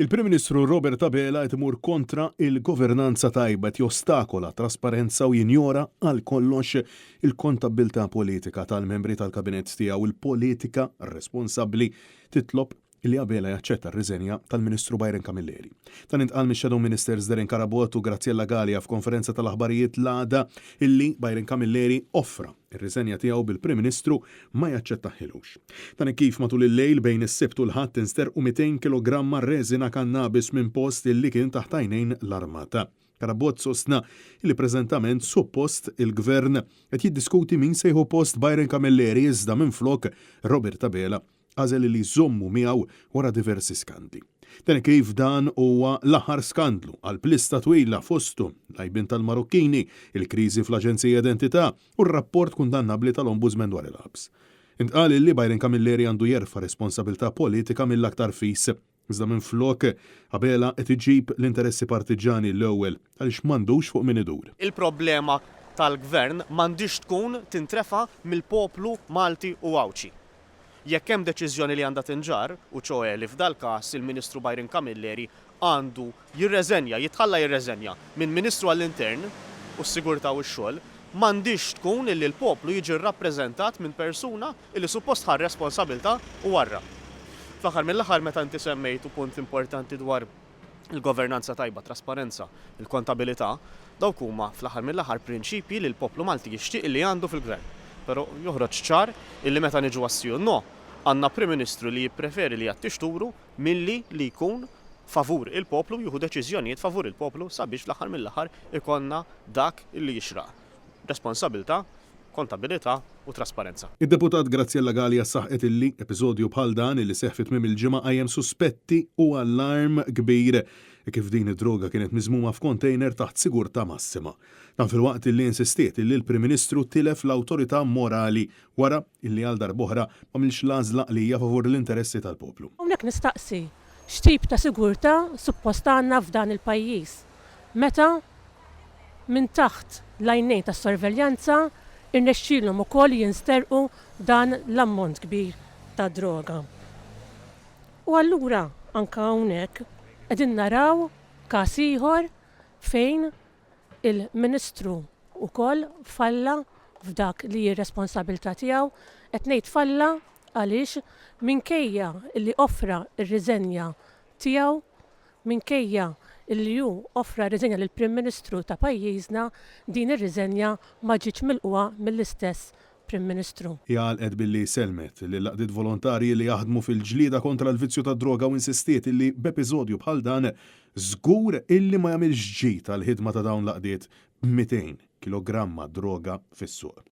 Il-Prim Ministru Robert Abela qed imur kontra il-governanza tajba, qed jostakola t-trasparenza u jinjora għal kollox il-kontabbiltà politika tal-membri tal-Kabinett tiegħu. Il-politika responsabbli titlob li Abela jaċċetta r-riżenja tal-Ministru Byron Camilleri. Dan intqal mix-Shadow Ministers Darren Carabott u Graziella Galea f'konferenza tal-aħbarijiet l-għada illi Byron Camilleri offra r-riżenja tiegħu bil-Prim Ministru ma jaċċettaħilux. Dan hekk kif matul il-lejl bejn is-Sibt u l-Ħadd insterqu 200 kilogramma reżina kannabis minn post illi kien taħt għajnejn l-Armata. Carabott sostna li preżentament suppost il-Gvern qed jiddiskuti min se jieħu post Byron Camilleri iżda minflok Robert Abela għażel li jżommu miegħu wara diversi skandli. Dan kif dan huwa l-aħħar skandlu qalb lista twila fosthom l-għajbien tal-Marukkini, il-kriżi fl-Aġenzija Identità u r-rapport kundannabbli tal-Ombudsman dwar il-ħabs. Intqal li Byron Camilleri għandu jerfa' responsabilità politika mill-aktar fis. Iżda minflok, Abela qed iġib l-interessi partiġġani l-ewwel għaliex m'għandux fuq min idur. Il-problema tal-Gvern m'għandhiex tkun tintrefa' mill-poplu Malti u Għawdxi. Jekk hemm deċiżjoni li għandha tinġarr, u ċoe li f'dal-każ il-Ministru Byron Camilleri għandu jirreżenja, jitħalla jirreżenja minn Ministru għall-Intern u s-Sigurtà u x-Xogħol, m'għandhiex tkun illi l-poplu jiġi rrappreżentat minn persuna illi suppost ħa r-responsabilità u warrab. Fl-aħħar mill-aħħar meta inti semmejt u punt importanti dwar il-governanza tajba, trasparenza, il-kontabilità, dawk huma fl-aħħar mill-aħħar prinċipji li l-poplu Malti jixtieq illi għandu fil-Gvern. Però joħroġ ċar illi meta niġu għas-sì u n-no, għandna Prim Ministru li jippreferi li jgħatti xturu milli li jkun favur il-poplu u jieħu deċiżjonijiet favur il-poplu sabiex fl-aħħar mill-aħħar ikollna dak illi jixraq. Responsabilità, kontabilità u trasparenza. Id-Deputat Graziella Galea saħqet illi episodju bħal dan illi seħħ fi tmiem il-ġimgħa qajjem suspetti u allarm kbir hekk kif din id-droga kienet miżmuma f'kontejner taħt sigurtà massima. Dan filwaqt illi insistiet illi l-Prim Ministru tilef l-awtorità morali wara illi għal darb'oħra m'għamilx l-għażla li hija favur l-interessi tal-poplu. Hawnhekk nistaqsi, x'tip ta' sigurtà suppost għandna f'dan il-pajjiż meta minn taħt l-għajnejn tas-sorveljanza rnexxielhom ukoll jinsterqu dan l-ammont kbir ta' droga. U allura anke hawnhekk qegħdin naraw każ ieħor fejn il-Ministru wkoll falla f'dak li hi r-responsabilità tiegħu. Qed ngħid falla għaliex minkejja li offra r-riżenja tiegħu, Minkejja li hu offra r-riżenja lill-Prim Ministru ta' pajjiżna, din ir-riżenja ma ġietx milqugħa mill-istess Prim Ministru. Hi għalqet billi sellmet lill-għaqdiet volontarji li jaħdmu fil-ġlieda kontra l-vizzju tad-droga u insistiet illi b'episodju bħal dan żgur illi ma jagħmilx ġid għall-ħidma ta' dawn l-għaqdiet b' 200 kilogramma droga fis-suq.